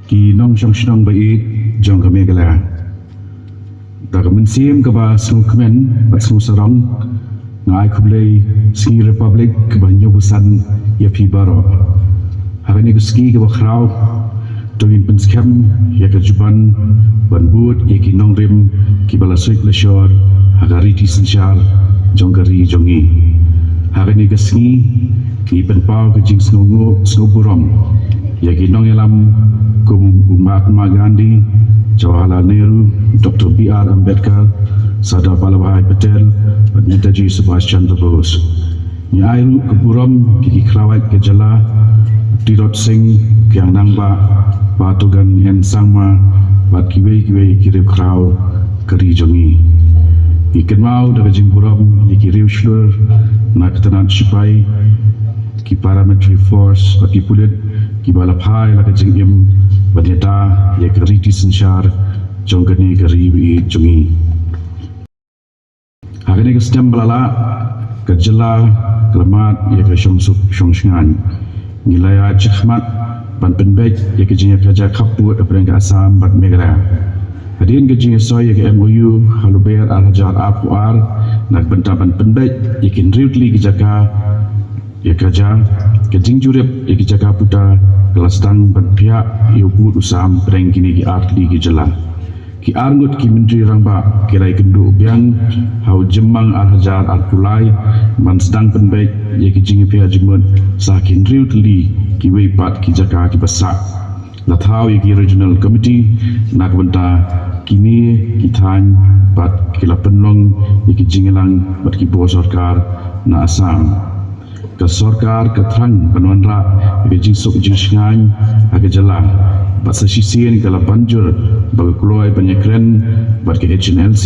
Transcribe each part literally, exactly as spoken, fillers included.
Ki nongshong shnong ba ïeit jong ka Meghalaya. Da ka mynsiem kaba sngewkmen bad sngewsarong, nga ai khublei sngi Republic kaba hynñiewphew san ïa phi baroh. Ha kane ka sngi kaba khraw, to ngin pynskhem ïa ka juban ban bud ïa ki nongrim kiba la suid la shor ha ka riti synshar jong ka ri jong ngi. Ha kane ka sngi, ngi pynpaw ka jingsngewnguh sngewburom ïa ki nongïalam kum u Mahatma Gandhi, Jawaharlal Nehru, Doctor B R Ambedkar, Sardar Vallabhbhai Patel bad Netaji Subhash Chandra Bose. Ngi ai ruh ka burom ïa ki khlawait ka jylla, Tirot Sing Khiang Nangbah, Bah Togan N Sangma bad kiwei kiwei ki riewkhraw ka ri jong ngi. Ngi kynmaw da ka jingburom ïa ki riewshlur na ka tnat shipai, ki paramilitary force bad ki pulit kiba la phai la ka jingim ban ïada ïa ka riti synshar jong kane ka ri ba ïeit jong ngi. Ha kane ka snem ba la lah, ka jylla ka la mad ïa ka shongsuk shongshngaiñ. Ngi la ïaid shakhmat ban pynbeit ïa ka jingïakajia khappud hapdeng ka Assam bad Meghalaya. Hadien ka jingïasoi ïa ka M O U ha Lber ar hajar arphew ar, na ka bynta ban pynbeit ïa ki hynriew tylli ki jaka ïakajia, ka jingjurip ïa ki jaka puta ka la sdang ban phiah ïa u pud u sam hapdeng kine ki ar tylli ki jylla. Ki arngut ki myntri rangbah ki la ïakynduh biang ha u Jymmang ar hajar arphew lai ban sdang pynbeit ïa ki jingïaphiah jingmut sha ki hynriew tylli kiwei pat ki jaka kiba sah. La thaw ïa ki Regional Committee na ka bynta kine ki thaiñ bad ki la pynlong ïa ki jingïalang bad ki bor sorkar na Assam. Ka sorkar ka thrang ban wanrah ïa ka jingsuk jingshngaiñ ha ka jylla bad sa shisien ka la ban jur ba ka kloi ban ïakren bad ka H N L C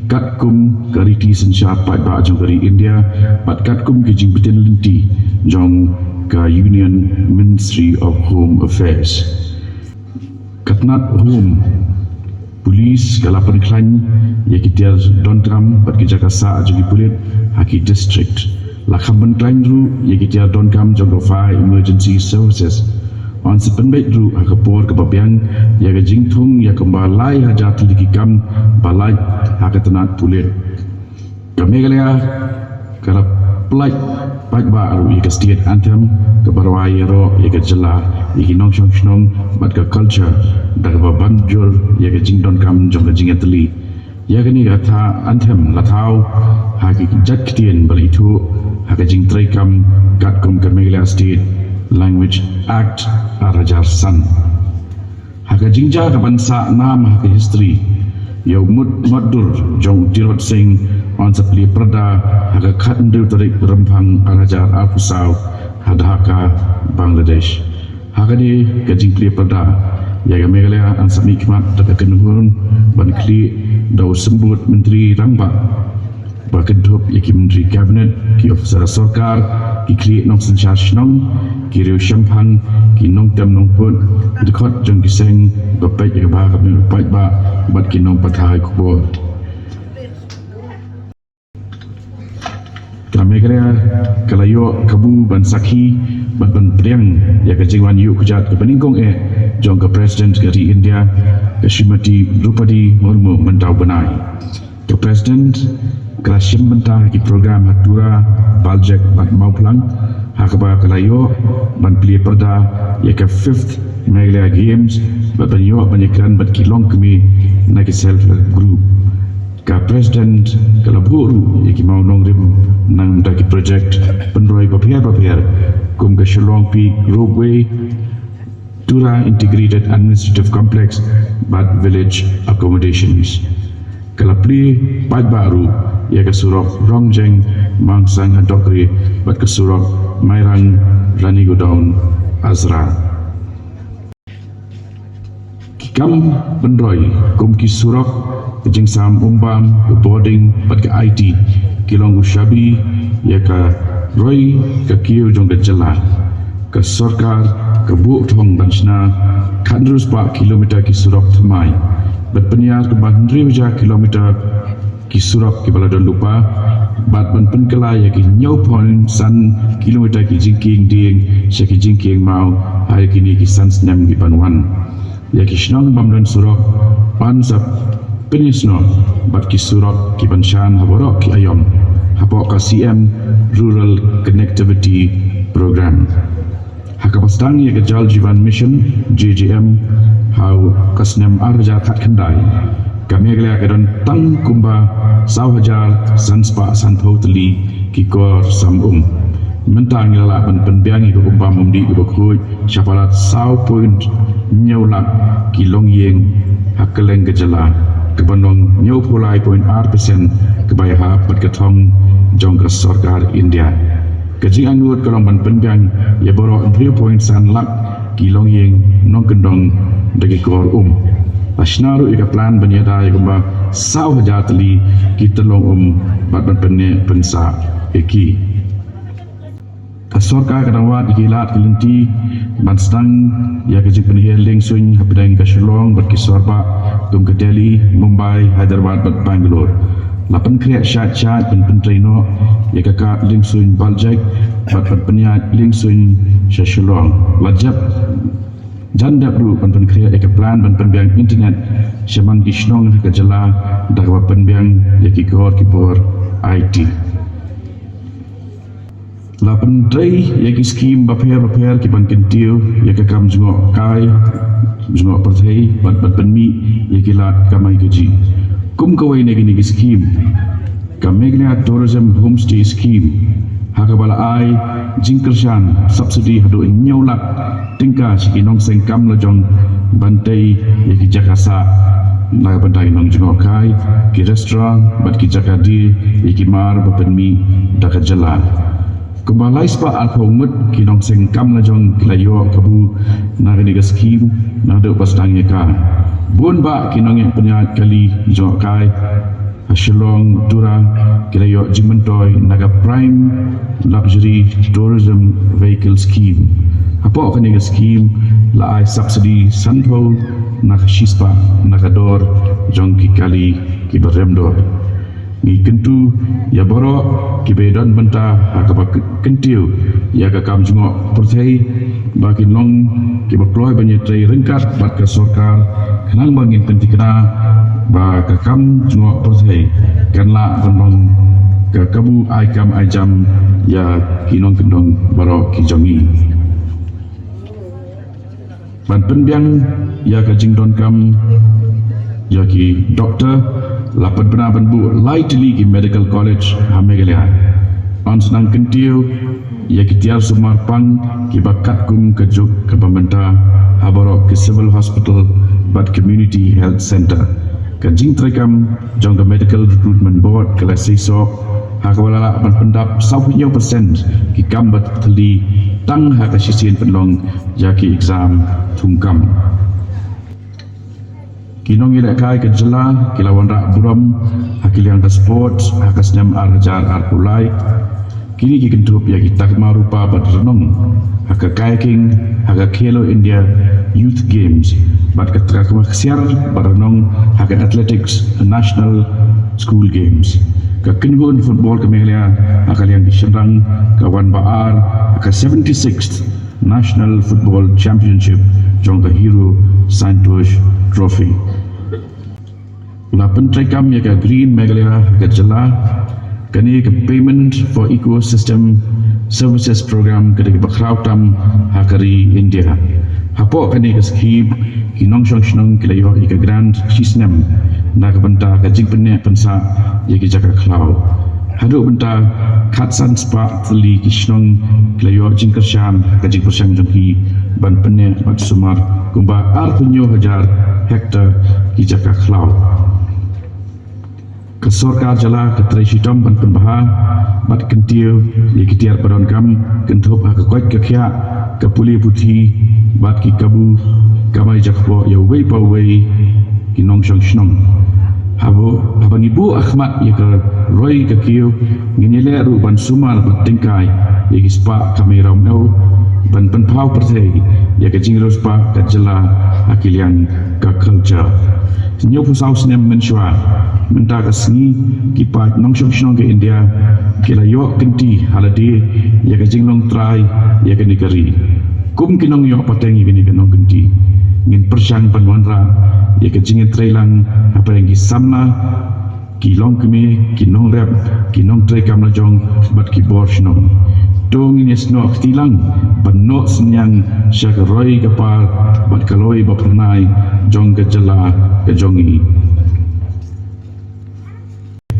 katkum ka riti synshar paidbah jong ka ri India bad katkum ka jingbtin lynti jong ka Union Ministry of Home Affairs. Ka tnat Home, Police ka la pynkhlaiñ ïa ki tiar donkam bad ki jaka sah jong ki pulit ha ki district. La kham pynkhlaiñ ruh ïa ki tiar donkam jong ka Fire Emergency Services. Yn sa pynbeit ruh ha ka por kaba biang ïa ka jingthung ïa kumba lai hajar tylli ki kam ba lait ha ka tnat pulit. Ka Meghalaya ka la pynlait paidbah ruh ïa ka State Anthem, kaba rwai ïaroh ïa ka jylla, ïa ki nongshong shnong bad ka culture, da kaba ban jur ïa ka jingdonkam jong ka jingïatylli. Ïa kane ka tha-, Anthem la thaw ha ki jait ktien ba la ithuh ha ka jingtreikam katkum ka Meghalaya State Language Act ar hajar san. Ha ka jingjia ka ban sah nam ha ka history, ïa u mut ngot dur jong u Tirot Sing yn sa plie pyrda ha ka khathynriew tarik Rymphang ar hajar arphew saw ha Dhaka, Bangladesh. Ha kane ka jingplie pyrda, ïa ka Meghalaya yn sa mihkhmat da ka kynhun ban khlieh da u symbud myntri rangbah, ba kynthup ïa ki myntri cabinet, ki officer sorkar, ki khlieh nongsynshar shnong, ki riewshemphang, ki nongtem nongput, ki dkhot jong ki seng ba peit ïa ka bha ka miat u paidbah bad ki nongpathai khubor. Ka Meghalaya ka la ïoh kabu ban sakhi bad ban pdiang ïa ka jingwan ïuh kjat kaba nyngkong eh jong ka President ka ri India, ka Shrimati Droupadi Murmu, mynta u bnai. Ka President ka la shim bynta ha ki program ha Tura, Baljek bad Mawphlang, ha kaba ka la ïoh ban plie pyrda ïa ka fifth Meghalaya Games bad ban ïoh ban ïakren bad ki longkmie na ki self help group. Ka President ka la buh ruh ïa ki mawnongrim na ka bynta ki project pynroi bapher bapher kum ka Shillong Peak Ropeway, Tura Integrated Administrative Complex bad Village Accommodations. Ka la plie paidbah ruh ïa ka surok Rongjeng Mangsang ha Dokri bad ka surok Mairang Rani Godown Azra. Ki kam pynroi kum ki surok, ka jingsam umbam, ka bording bad ka I T ki long u shabi ïa ka roi ka kiew jong ka jylla. Ka sorkar ka buh thong ban shna khathynriew spah kilometer ki surok thymmai bad pynïar kumba hynriew hajar kilometer ki surok kiba la don lypa, bad ban pynkylla ïa ki hynñiew point san kilometer ki jingkieng dieng sha ki jingkieng maw ha ïa kine ki san snem ki ban wan. Ïa ki shnong bym don surok yn sa pynïasnoh bad ki surok ki ban shan ha baroh ki aïom hapoh ka C M Rural Connectivity Program. Ha kaba sdang ïa ka Jal Jeevan Mission, J J M, ha ka snem ar hajar khatkhyndai, ka Meghalaya ka don tang kumba saw hajar san spah sanphew tylli ki kor sam um. Mynta ngi la lah ban pynbiang ïa ka umbam umdih kaba khuid sha palat saw point hynñiew lak ki longïing ha kylleng ka jylla, kaba long hynñiewphew lai point ar percent kaba ïahap bad ka thong jong ka sorkar India. Ka jingangnud ka long ban pynbiang ïa baroh hynriew point san lak ki longïing nongkyndong da ki kor um. La shna ruh ïa ka plan ban ïada ïa kumba saw hajar tylli ki tyllong um bad ban pynneh pynsah ïa ki. Ka sorkar ka dang wad ïa ki lad ki lynti ban sdang ïa ka jingpynhiar liengsuiñ hapdeng ka Shillong bad ki sorbah kum ka Delhi, Mumbai, Hyderabad bad Bangalore. La pynkhreh shait shait ban pyntrei noh ïa ka kad liengsuiñ Baljek bad ban pynïaid liengsuiñ sha Shillong. La jep jan dep ruh ban pynkhreh ïa ka plan ban pynbiang internet sha man ki shnong ha ka jylla da kaba pynbiang ïa ki kor ki bor I T. La pyntrei ïa ki skhim bapher bapher ki ban kyntiew ïa ka kam jngohkai jngoh pyrthei bad ban pynmih ïa ki lad kamai kajih. Kum kawei na kine ki skhim, ka Meghalaya Tourism Homestay Scheme, ha kaba la ai jingkyrshan subsidy haduh hynñiew lak tyngka sha ki nongseng kam lajong ban tei ïa ki jaka sah na ka bynta ki nongjngohkai, ki restaurant bad ki jaka die ïa ki mar ba pynmih da ka jylla. Kumba lai spah arphew ngut ki nongseng kam lajong ki la ïoh kabu na kane ka skhim naduh ba sdang ïa ka. Bun bah ki nongïaid pynïaid kali jngohkai ha Shillong, Tura ki la ïoh jingmyntoi na ka Prime Luxury Tourism Vehicle Scheme. Hapoh kane ka skhim la ai subsidy sanphew na ka shispah na ka dor jong ki kali ki ba rem dor. Ngi kyntu ïa baroh ki ba don bynta ha kaba kyntiew ïa ka kam jngoh pyrthei ba kin long ki ba kloi ban ïatrei ryngkat bad ka sorkar khnang ba ngin pynthikna ba ka kam jngoh pyrthei kan lah ban long ka kabu ai kam ai jam ïa ki nongkyndong baroh ki jong ngi. Ban pynbiang ïa ka jingdonkam ïa ki doktor, la pynbna ban buh lai tylli ki medical college ha Meghalaya. Yn sa nang kyntiew ïa ki tiar sumar pang ki ba katkum ka juk ka ba mynta ha baroh ki civil hospital bad community health centre. Ka jingtreikam jong ka Medical Recruitment Board ka la seisoh ha kaba la lah ban pyndap sawphew percent ki kam ba thylli tang ha ka shisien pynlong ïa ki exam thungkam. Ki nongïalehkai ka jylla ki la wanrah burom ha ki liang ka sports ha ka snem ar hajar arphew lai. Kine ki kynthup ïa ki takma rupa bad rnong ha ka kayaking ha ka Khelo India Youth Games bad ka takma ksiar bad rnong ha ka athletics National School Games. Ka kynhun football ka Meghalaya ha ka liang ki shynrang ka wan ba ar ha ka seventy-sixth National Football Championship jong ka Hero Santosh Trophy. La pyntreikam ïa ka Green Meghalaya ha ka jylla. Kane ka Payment for Ecosystem Services Program ka dei kaba khraw tam ha ka ri India. Hapoh kane ka skhim ki nongshong shnong ki la ïoh ïa ka grant shisnem na ka bynta ka jingpynneh pynsah ïa ki jaka khlaw. Haduh mynta khatsan spah tylli ki shnong ki la ïoh jingkyrshan ka jingpyrshang jong ki ban pynneh bad sumar kumba arphew hynñiew hajar hektar ki jaka khlaw. Ka sorkar jylla ka trei shitom ban pynbha bad kyntiew ïa ki tiar ba donkam kynthup ha ka koit ka khiah, ka pule puthi bad ki kabu kamai jakpoh ïa uwei pa uwei ki nongshong shnong. Haba, haba ngi buh ha khmat ïa ka roi ka kiew, ngin ïaleh ruh ban sumar bad tyngkai ïa ki spah kamai ramew ban pynpaw pyrthei ïa ka jingriewspah ka jylla ha ki liang ka culture. Hynñiewphew saw snem mynshuwa, mynta ka sngi ki paid nongshong shnong ka India ki la ïoh kynti ha lade ïa ka jinglong trai ïa kane ka ri. Kum ki nongïoh pateng ïa kane ka nongkynti, ngin pyrshang ban wanrah ïa ka jingïatreilang hapdeng ki samla, ki longkmie, ki nongrep, ki nongtrei kam lajong bad ki bor shnong. To ngin ïasnoh kti lang ban noh synñiang sha ka roi ka par bad ka lawei ba phyrnai jong ka jylla ka jong ngi.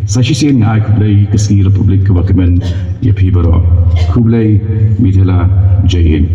Sa shisien nga ai khublei ka sngi Republic kaba kmen ïa phi baroh. Khublei, Mithila, Jai Hind.